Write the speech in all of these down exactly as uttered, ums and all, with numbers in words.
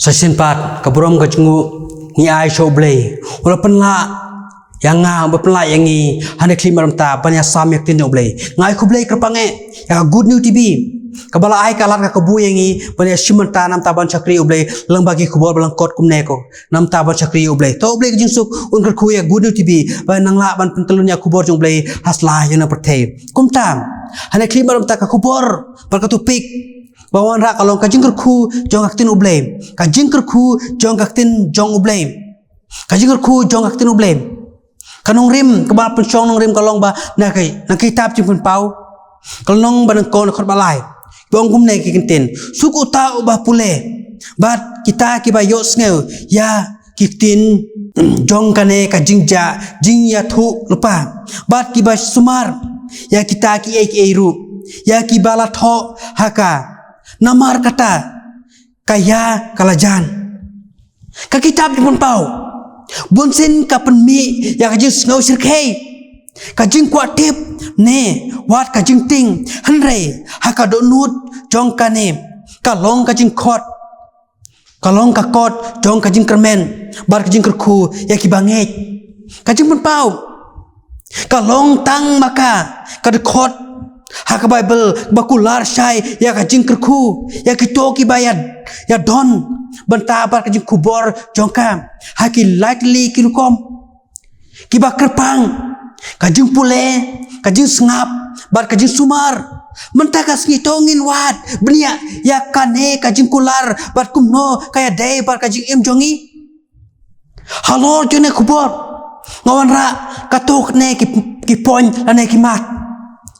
Sa shisien pat, ka burom ka jingïaroh ngi ai sha U Blei. U la pynlah ïa nga, u la pynlah ïa ngi, ha kane ka khlieh madan mynta, ban ïa sam ïa ka ktien jong U Blei. Nga ai khublei kyrpang eh ïa ka Good News T V, kaba la ai ka lad ka kabu ïa ngi ban ïa shim bynta na ka bynta ban shakri U Blei, lyngba ki khubor ba lyngkot kumne ko. Na ka bynta ban shakri U Blei. To U Blei ka jingsuk un kyrkhu ïa ka Good News T V, ban nang lah ban pyntyllun ïa ka khubor jong U Blei ha sla ïa ka pyrthei. Kumta, ha kane ka khlieh madan mynta ka khubor bad ka topic ba wanrah ka long ka jingkyrkhu jong ka ktien U Blei. Ka jingkyrkhu jong ka ktien jong U Blei. Ka jingkyrkhu jong ka ktien U Blei. Ka nongrim, kaba pynshong nongrim ka long ba na ka, na ka kitab Jingpynpaw, ka lynnong ba nyngkong, dkhot ba lai. Ba ong kumne ki kyntien: Suk uta uba pule bad kita kiba ïohsngew ïa ki ktien jong kane ka jingjia jingïathuhlypa, bad kiba sumar ïa kita kiei kiei ruh, ïa kiba la thoh ha ka. Namar kata ka ïa ka la jan. Ka kitab Jingpynpaw bunsien ka pynmih ïa ka jingsngew shyrkhei, ka jingkwah tip ne wat ka jingtieng, hynrei ha ka dohnud jong kane ka long ka jingkhot, ka long ka kot jong ka jingkyrmen bad ka jingkyrkhu ïa kiba ngeit. Ka Jingpynpaw ka long tang ma ka, ka dkhot ha ka Baibl ba kular shai ïa ka jingkyrkhu ïa kito kiba ïa, ïa don bynta bad ka jingkhubor jong ka ha ki lai tylli ki rukom. Kiba kyrpang, ka jingpule, ka jingsngap bad ka jingsumar. Mynta ka sngi to ngin wad bniah ïa kane ka jingkular bad kumno ka ïadei bad ka jingim jong ngi. Halor jong kane ka khubor nga wanrah katto katne ki, ki point lane ki mat.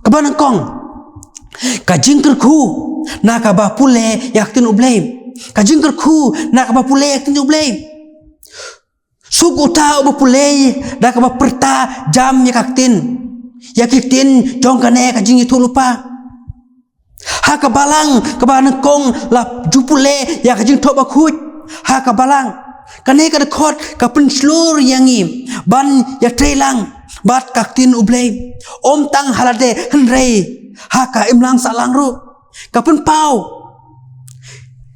Kaba nyngkong, ka jingkyrkhu na kaba pule ïa ka ktien U Blei. Ka jingkyrkhu na kaba pule ïa ka ktien U Blei. Suk uta uba pule da kaba pyrta jam ïa ka ktien, ïa ki ktien jong kane ka jingïathuhlypa. Ha ka balang kaba nyngkong la ju pule ïa ka jingthoh bakhuid ha ka balang. Kane ka dkhot ka pynshlur ïa ngi ban ïatreilang bad ka ktien U Blei, ym tang ha lade hynrei ha ka imlang sahlang ruh. Ka pynpaw,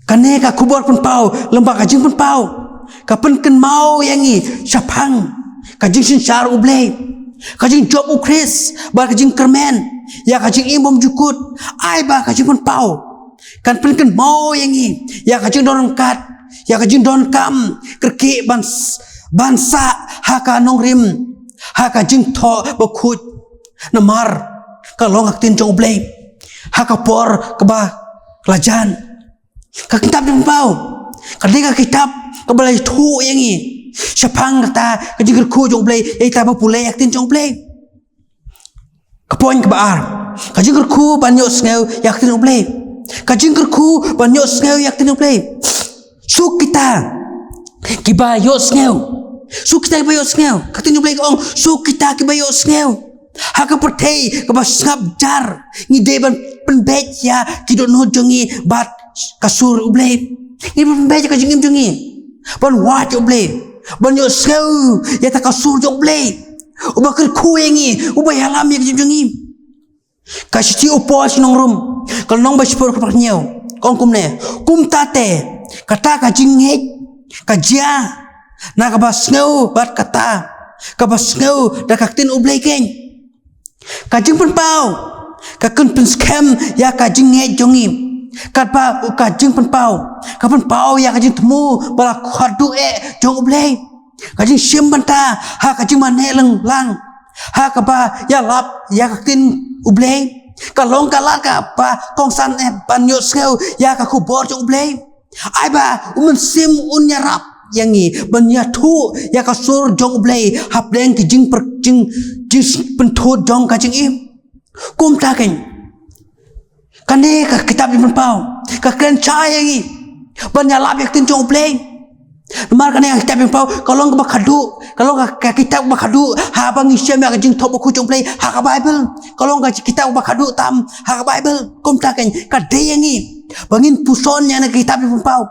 kane ka khubor pynpaw, lyngba ka Jingpynpaw, ka pynkynmaw ïa ngi shaphang ka jingsynshar U Blei, ka jingjop U Khrist bad ka jingkyrmen ïa ka jingim bymjukut. Ai ba ka Jingpynpaw kan pynkynmaw ïa ngi ïa ka jingdon ryngkat, ïa ka jingdonkam kyrkieh ban s-, ban sah ha ka nongrim, ha ka jingthoh bakhuid. Namar ka long ka ktien jong U Blei ha ka por kaba la jan. Ka kitab Jingpynpaw, ka dei ka kitab kaba la ïathuh ïa ngi shaphang kata ka jingkyrkhu jong U Blei ïa kita ba pule ïa ka ktien jong U Blei. Ka point kaba ar, ka jingkyrkhu ban ïohsngew ïa ka ktien U Blei. Ka jingkyrkhu ban ïohsngew ïa ka ktien U Blei. Suk kita kiba ïohsngew. Suk kita kiba ïohsngew. Ka ktien U Blei ka ong, suk kita kiba ïohsngew. Ha ka pyrthei kaba sngap jar, ngi dei ban pynbeit ïa ki dohnud jong ngi bad ka sur U Blei. Ngi dei ban pynbeit ïa ka jingim jong ngi ban wad ïa U Blei, ban ïohsngew ïa kata ka sur jong U Blei, uba kyrkhu ïa ngi, uba ïalam ïa ka jingim jong ngi. Ka shithi u Paul sha ki nong Rom, ka lynnong ba shiphew, ka dkhot ba hynñiew, ka ong kumne: Kumta te, kata ka jingngeit ka jia na kaba sngew, bad kata kaba sngew da ka ktien U Blei keiñ. Ka Jingpynpaw ka kan pynskhem ïa ka jingngeit jong ngi. Katba ka Jingpynpaw ka pynpaw ïa ka jingthmu ba la khadduh eh jong U Blei. Ka jingshim bynta ha ka jingmane lynglang ha kaba ïalap ïa ka ktien U Blei ka long ka lad kaba kongsan eh ban ïohsngew ïa ka khubor jong U Blei. Ai ba U Mynsiem un ïarap ïa ngi ban ïathuh ïa ka sur jong U Blei hapdeng ki jingpyr-, jing, jingpynthut jong ka jingim. Kumta keiñ, kane ka kitab Jingpynpaw ka kren shai ïa ngi ban ïalap ïa ka ktien jong U Blei. Namar kane ka kitab Jingpynpaw ka long kaba khadduh, ka long ka, ka kitab kaba khadduh haba ngi shem ïa ka jingthoh bakhuid jong U Blei ha ka Baibl. Ka long ka kitab kaba khadduh tam ha ka Baibl. Kumta keiñ, ka dei ïa ngi ba ngin puson ïa kane ka kitab Jingpynpaw,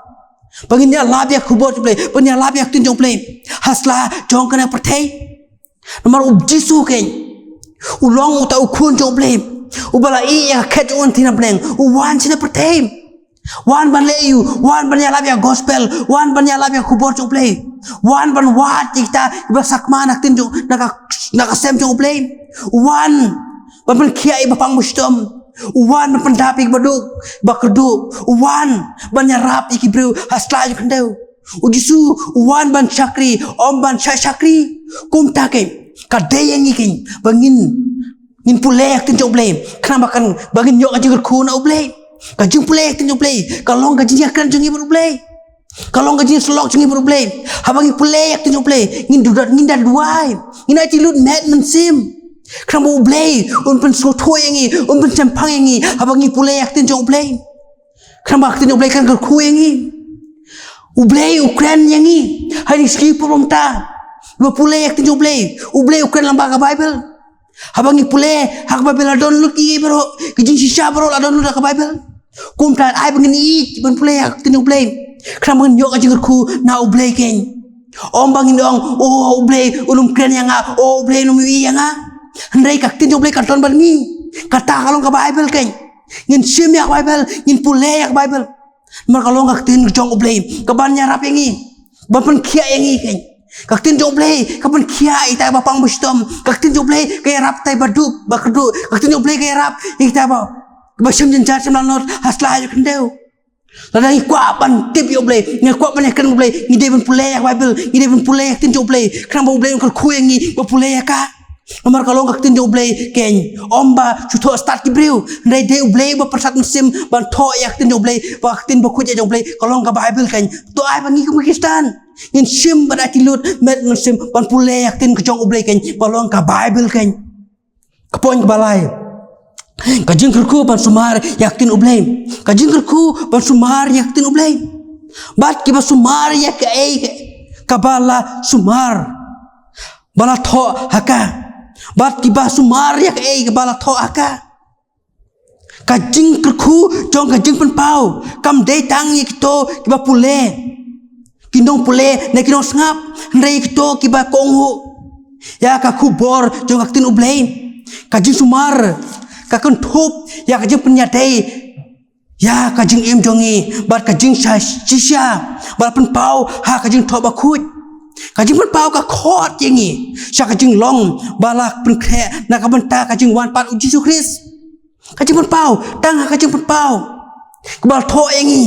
ba ngin ïalap ïa ka khubor jong U Blei, ba ngin ïalap ïa ka ktien jong U Blei ha sla jong kane ka pyrthei. Namar U Jisu keiñ u long uta u Khun jong U Blei uba la ïeh ïa ka khet jong U Nongpynim Bneng, u wan shane pyrthei. Wan ban leh ïa u, wan ban ïalap ïa gospel, wan ban ïalap ïa khubor jong U Blei. Wan ban wad ïa kita ba sakma na ka ktien jong, na ka, na ka sem jong U Blei. Wan ban pynkhiah ïa ba pang ba shitom. Wan ban pyndap ïa ba duk, ba kyrduh. Wan ban ïarap ïa ki briew ha sla jong ka khyndew. U Jisu u wan ban shakri, ym ban shah shakri. Kumta keiñ, ka dei ïa ngi keiñ ba ngin, ngin pule ïa ka ktien jong U Blei. Khnang ba kan, ba ngin ïoh ka jingkyrkhu na U Blei. Ka jingpule ïa ka ktien jong U Blei ka long ka jingïakren jong ngi bad U Blei. Ka long ka jingïasyllok jong ngi bad U Blei. Haba ngi pule ïa ka ktien jong U Blei, ngin duh, ngin da duwai, ngin aiti lut met mynsiem. Khnang ba U Blei un pynsngewthuh ïa ngi, un pynshemphang ïa ngi haba ngi pule ïa ka ktien jong U Blei. Khnang ba ka ktien U Blei kan kyrkhu ïa ngi. U Blei u kren ïa ngi ha ine i sngi por mynta. Ba pule ïa ka ktien U Blei, U Blei u kren lyngba ka Baibl. Haba ngi pule ha ka Baibl la don lut kiei baroh, ki jingshisha baroh la don lut ha ka Baibl. Kumta ai ba ngin ïeit ban pule ïa ka ktien U Blei, khnang ba ngin ïoh ka jingkyrkhu na U Blei keiñ. Ym ba ngin ong, "O U Blei un ym kren ïa nga, O U Blei un ym ïohi ïa nga." Hynrei ka ktien jong U Blei ka don bad ngi. Kata ka long ka Baibl keiñ. Ngin shim ïa ka Baibl, ngin pule ïa ka Baibl. Namar ka long ka ktien jong U Blei kaban ïarap ïa ngi, ban pynkhiah ïa ngi keiñ. Ka ktien jong U Blei ka pynkhiah ïa kita ba pang ba shitom. Ka ktien jong U Blei ka ïarap ïa kita ba duk ba kyrduh. Ka ktien jong U Blei ka ïarap ïa kita ba, ba shem jynjar shem lanot ha sla jong ka khyndew. Lada ngi kwah ban tip ïa U Blei, ngi kwah ban ïakren U Blei, ngi dei ban pule ïa ka Baibl, ngi dei ban pule ïa ka ktien jong U Blei, khnang ba U Blei un kyrkhu ïa ngi ba pule ïa ka. Namar ka long ka ktien jong U Blei keiñ. Ym ba shu thoh stad ki briew, hynrei dei U Blei ba pyrsad mynsiem ban thoh ïa ka ktien jong U Blei, ba ka ktien bakhuid jong U Blei ka long ka Baibl keiñ. To ai ba ngi kum ki Khristan ngin shim bad aiti lut met mynsiem ban pule ïa ka ktien ka jong U Blei keiñ, ba long ka Baibl keiñ. Ka point kaba lai, ka jingkyrkhu ban sumar ïa ka ktien U Blei. Ka jingkyrkhu ban sumar ïa ka ktien U Blei. Bad kiba sumar ïa kaei kaba la sumar, ba la thoh ha ka. Bad kiba sumar ïa kaei kaba la thoh ha ka. Ka jingkyrkhu jong ka jingpynpaw kam dei tang ïa kito kiba pule, ki nongpule ne ki nongsngap, hynrei ïa kito kiba kohnguh ïa ka khubor jong ka ktien U Blei. Ka jingsumar ka kynthup ïa ka jingpynïadei ïa ka jingim jong ngi bad ka jingshisha ba la pynpaw ha ka jingthoh bakhuid. Ka jingpynpaw ka khot ïa ngi sha ka jinglong ba la pynkhreh na ka bynta ka jingwan pat U Jisu Khrist. Ka jingpynpaw, tang ha ka jingpynpaw, kaba la thoh ïa ngi,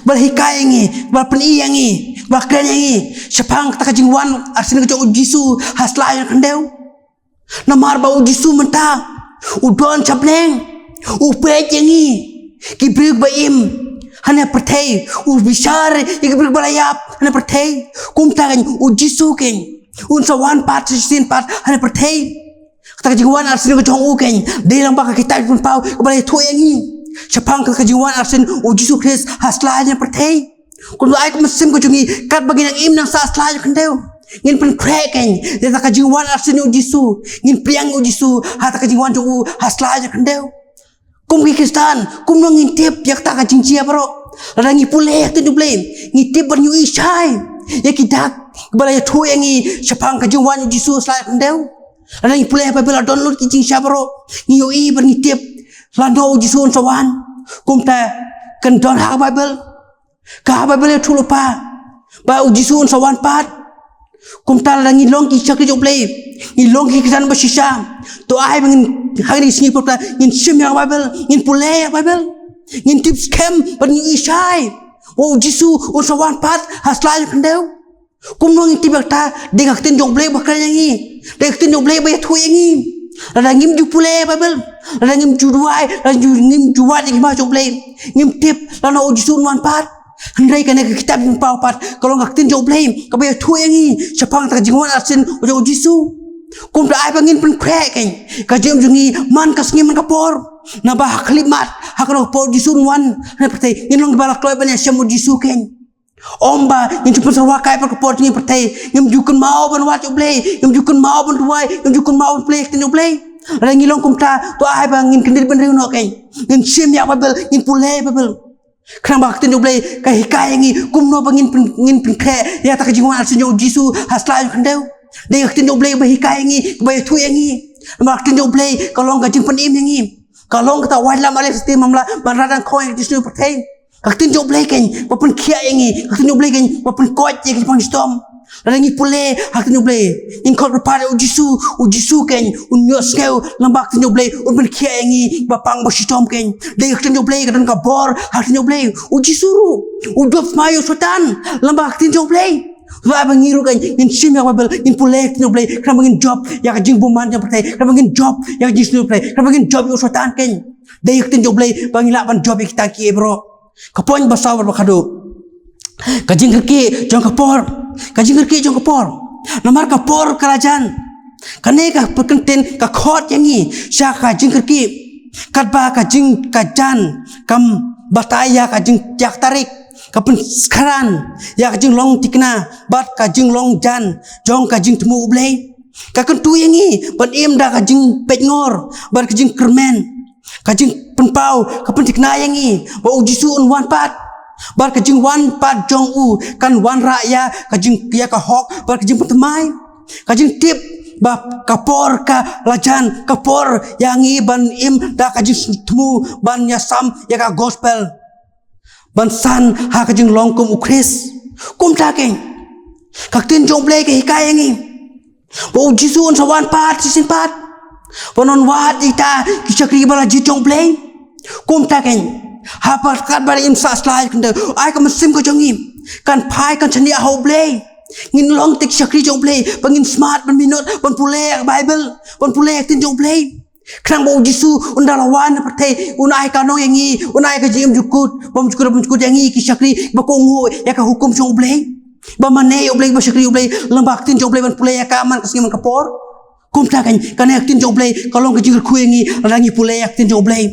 kaba la hikai ïa ngi, kaba la pyni ïa ngi, kaba la kren ïa ngi shaphang kata ka jingwan arsien ka jong U Jisu ha sla jong ka khyndew. Namar ba U Jisu mynta u don sha bneng, u peit ïa ngi ki briew ba im hane pyrthei, u bishar ïa ki briew ba la ïap hane pyrthei. Kumta keiñ U Jisu keiñ un sa wan pat, sa shisien pat hane pyrthei. Kata ka jingwan arsien ka jong u keiñ dei lyngba ka kitab jingpynpaw kaba la ïathuh ïa ngi shaphang kata ka jingwan arsien U Jisu Khrist ha sla jong ka pyrthei. Kumta ai ka mynsiem ka jong ngi katba ngi nang im nang sah ha sla jong ka khyndew, ngin pynkhreh keiñ ïa kata ka jingwan arsien U Jisu. Ngin pdiang U Jisu ha kata ka jingwan jong u ha sla jong ka khyndew. Kum ki Khristan, kumno ngin tip ïa kata ka jingjia baroh? Lada ngi pule ïa ka ktien U Blei, ngi tip bad ngi ïohi shai ïa ki dak kiba la ïathuh ïa ngi shaphang ka jingwan U Jisu ha sla jong ka khyndew. Lada ngi pule ha Baibl la don lut ki jingshisha baroh, ngi ïohi bad ngi tip lano U Jisu un sa wan. Kumta kan don ha ka Baibl. Ka ha Baibl ïathuh lypa ba U Jisu un sa wan pat. Kumta lada ngi long ki shakri jong U Blei, ngi long ki Khristan ba shisha, to ai ba ngin, ha kine ki sngi por mynta, ngin shim ïa ka Baibl, ngin pule ïa ka Baibl, ngin tip skhem bad ngi ïohi shai ba U Jisu un sa wan pat ha sla jong ka khyndew. Kumno ngin tip ïa kata? Dei ka ktien jong U Blei ba kren ïa ngi, dei ka ktien jong U Blei ba ïathuh ïa ngi. Lada ngim ju pule Baibl, lada ngim ju duwai, lada ngim ju wad ïa ka hima jong U Blei, ngim tip lano U Jisu un wan pat. Hynrei kane ka kitab jingpynpaw pat ka long ka ktien jong U Blei kaba ïathuh ïa ngi shaphang kata ka jingwan arsien jong U Jisu. Kumta ai ba ngin pynkhreh keiñ ka jingim jong ngi man ka sngi man ka por. Naba ha khyllipmat, ha kano ka por U Jisu un wan hane pyrthei, ngin long kiba la kloi ban ïashem U Jisu keiñ. Ym ba ngin ju pynsyrwa kai bad ka por jong ngi pyrthei, ngim ju kynmaw ban wad ïa U Blei, ngim ju kynmaw ban duwai, ngim ju kynmaw ban pule ïa ka ktien U Blei. Lada ngi long kumta, to ai ba ngin kyndit bynriew noh keiñ. Ngin shim ïa ka Baibl, ngin pule ïa ka Baibl. Khnang ba ka ktien U Blei ka hikai ïa ngi kumno ba ngin pyn-, ngin pynkhreh ïa kata ka jingwan arsien jong U Jisu ha sla jong ka khyndew. Dei ka ktien U Blei ba hikai ïa ngi, ba ïathuh ïa ngi. Namar ka ktien U Blei ka long ka jingpynim ïa ngi. Ka long kata ka waiñlam arliang syrti samla ban rah dang khong ïa ka jingsniew pyrthei. Ka ktien jong U Blei keiñ ba pynkhiah ïa ngi, ka ktien jong U Blei keiñ ba pynkoit ïa ki pang shitom. Lada ngi pule ha ka ktien jong U Blei, ngin khot kyrpad ïa U Jisu, U Jisu keiñ un ïohsngew lyngba ka ktien jong U Blei, un pynkhiah ïa ngi ba pang ba shitom keiñ. Dei ka ktien jong U Blei ka don ka bor ha ka ktien jong U Blei. U Jisu ruh u jop thymmai ïa u Soitan lyngba ka ktien jong U Blei. Ba, ba ngi ruh keiñ ngin shim ïa ka Baibl, ngin pule ka ktien jong U Blei, khnang ba ngin jop ïa ka jingbymman jong ka pyrthei, khnang ba ngin jop ïa ka jingsniew pyrthei, khnang ba ngin jop ïa u Soitan keiñ. Dei ka ktien jong U Blei ba ngi lah ban jop ïa kita kiei baroh. Ka point ba saw bad ba khatduh. Ka jingkyrkieh jong ka por. Ka jingkyrkieh jong ka por. Namar ka por ka la jan. Kane ka pyrkhat ka khot ïa ngi sha ka jingkyrkieh. Katba ka jing ka jan kam batai ïa ka jing ïa ka tarik, ka pynskran ïa ka jinglong thikna bad ka jinglong jan jong ka jingthmu U Blei. Ka kyntu ïa ngi ban im da ka jingpeitngor bad ka jingkyrmen. Ka jingpynpaw ka pynthikna ïa ngi ba U Jisu un wan pat. Bad ka jingwan pat jong u kan wanrah ïa ka jing ïa ka hok bad ka jingpynthymmai. Ka jingtip ba ka por ka la jan, ka por ïa ngi ban im da ka jingthmu ban ïasam ïa ka gospel. Ban san ha ka jinglong kum U Khrist. Kumta keiñ ka ktien jong U Blei ka hikai ïa ngi ba U Jisu un sa wan pat shisien pat ban wan wad ïa kita ki shakri ba la jied jong U Blei. Kumta keiñ ha pat katba im sah slai khyndew, ai ka mynsiem ka jong ngi kan phai kan shaniah ha U Blei. Ngin long te ki shakri jong U Blei ba ngin smat ban minot ban pule ïa ka Baibl, ban pule ïa ka ktien jong U Blei. Khnang ba U Jisu un da la wan na pyrthei un ai ka nong ïa ngi, un ai ka jingim jukut, bym jukut, bym jukut ïa ngi ki shakri ba kohnguh ïa ka hukum jong U Blei, ba mane ïa U Blei, ba shakri U Blei lyngba ka ktien jong U Blei ban pule ïa ka man ka sngi man ka por. Kumta keiñ kane ka ktien jong U Blei ka long ka jingkyrkhu ïa ngi lada ngi pule ïa ka ktien jong U Blei.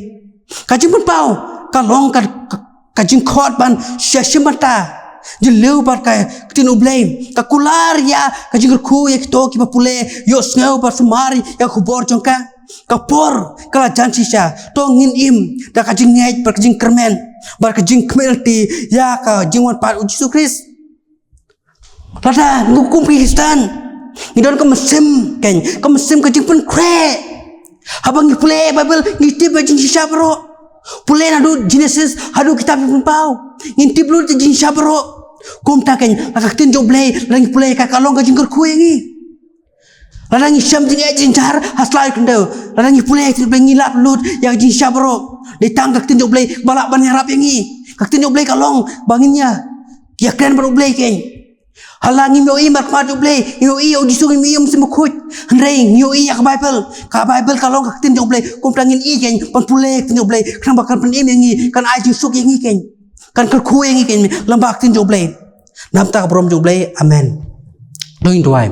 Ka jingpynpaw ka long ka, ka, ka jingkhot ban shah shim bynta jylliew bad ka ktien U Blei. Ka kular ïa ka jingkyrkhu ïa kito kiba pule, ïohsngew bad sumar ïa ka khubor jong ka. Ka por ka la jan shisha, to ngin im da ka jingngeit bad ka jingkyrmen bad ka jingkhmih lynti ïa ka jingwan pat U Jisu Khrist. Lada ngi kum ki Khristan ngi don ka mynsiem keiñ, ka mynsiem ka jingpynkhreh. Haba ngi pule Baibl ngi tip ïa ka jingshisha baroh. Pule naduh Genesis haduh kitab Jingpynpaw, ngin tip lut ïa ka jingshisha baroh. Kumta keiñ la ka ktien jong U Blei lada ngi pule ka, ka long ka jingkyrkhu ïa ngi. Lada ngi shem jingeh jingjar ha slai khyndew, lada ngi pule ïa ka ktien U Blei ngi lap lut ïa ka jingshisha baroh. Dei tang ka ktien jong U Blei ba lah ban ïarap ïa ngi. Ka ktien jong U Blei ka long ba ngin ïa ïakren bad U Blei keiñ. Hala ngim ïohi markhmat U Blei, ngim ïohi ïa U Jisu, ngim ïohi ïa U Mynsiem Bakhuid. Hynrei ngi ïohi ïa ka Baibl. Ka Baibl ka long ka ktien jong U Blei, kumta ngin ïohi keiñ ban pule ïa ka ktien jong U Blei khnang ba kan pynim ïa ngi, kan ai jingsuk ïa ngi keiñ, kan kyrkhu ïa ngi keiñ lyngba ka ktien jong U Blei. Namar ka burom jong U Blei. Amen. To ngin duwai.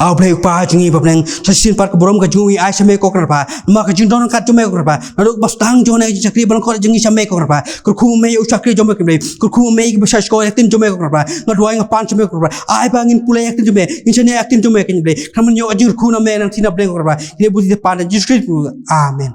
A U Blei U Kpa jong ngi ba ha bneng, sa shisien pat ka burom ka jong ngi ai sha me ko Kpa. Namar ka jingdon ryngkat jong me ko Kpa. Naduh ba sdang jong ne ka jingshakri ba lyngkot jong ngi sha me ko Kpa. Kyrkhu me ïa u shakri jong me ko Blei. Kyrkhu me ïa kiba shah shkor ïa ka ktien jong me ko Kpa. Nga duwai nga pan sha me ko Kpa. Ai ba ngin pule ïa ka ktien jong me. Ngin shaniah ïa ka ktien jong me ko Blei. Khnang ban ïoh ka jingkyrkhu na me nangta na bneng ko Kpa. Kine bun te pan da Jisu Khrist. Amen.